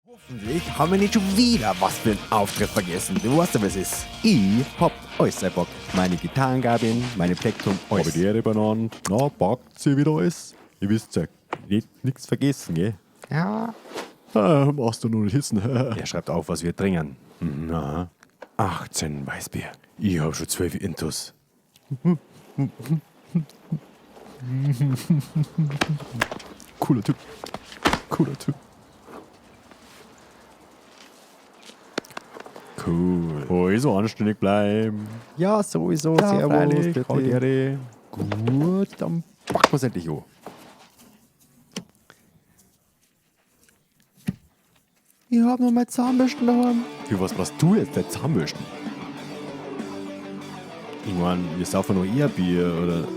Hoffentlich haben wir nicht schon wieder was für einen Auftritt vergessen. Du weißt ja, was es ist. Ich hab alles Bock. Meine Gitarrengabin, meine Plektrum, alles. Hab ich die Ehre benannt. Na, packt sie wieder alles. Ihr wisst ja, nicht, nichts vergessen, gell? Ja. Ah, machst du nur nicht hissen. Er schreibt auf, was wir trinken. Na, 18 Weißbier. Ich hab schon 12 Intus. Cooler Typ. Cooler Typ. Cool. Also anständig bleiben. Ja, sowieso. Ja, Servus. freilich. Bitte. Hau die Ehre. Gut, dann packen wir's endlich an. Ich hab noch meine Zahnbürsten daheim. Für was brauchst du jetzt deine Zahnbürsten? Ich mein, wir saufen noch eher Bier, oder?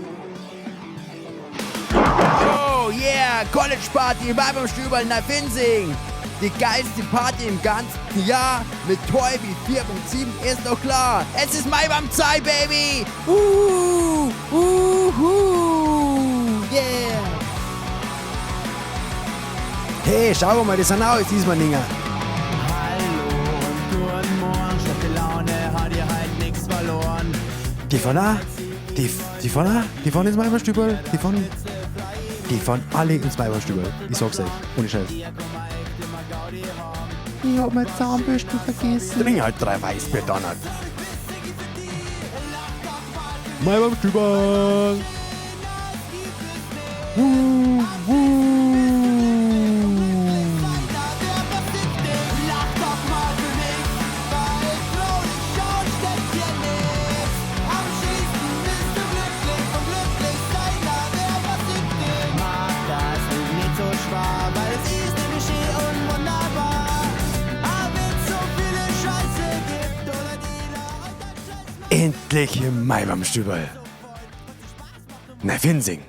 Oh yeah, College Party beim Stüberl in der Finsing. Die geilste Party im ganzen Jahr mit Toybi 4.7 ist doch klar. Es ist Maibaum-Zeit, Baby. Uhu, yeah. Hey, schau mal, das sind auch alles Ismaninger. Hallo und guten Morgen, schlechte Laune hat ihr halt nix verloren. Die fahren auch. Die fahren auch. Die fahren ins Maibaumstüberl. Die fahren alle ins Maibaumstüberl. Ich sag's euch. Ohne Scheiß. Ich hab meine Zahnbürsten vergessen. Trink halt 3 Weißbier, Donner. Mal beim Stüberl. Wuh, wuh. Lach doch mal für mich, weil traurig schauen steckt hier nix. Am schönsten bist du glücklich und glücklich sein, da wär was süchtig. Mach das nicht so schwer, weil es ist nämlich schön und wunderbar. Aber wenn's so viele Scheiße gibt oder die da Endlich im Maibaumstüberl. Na, Finsing.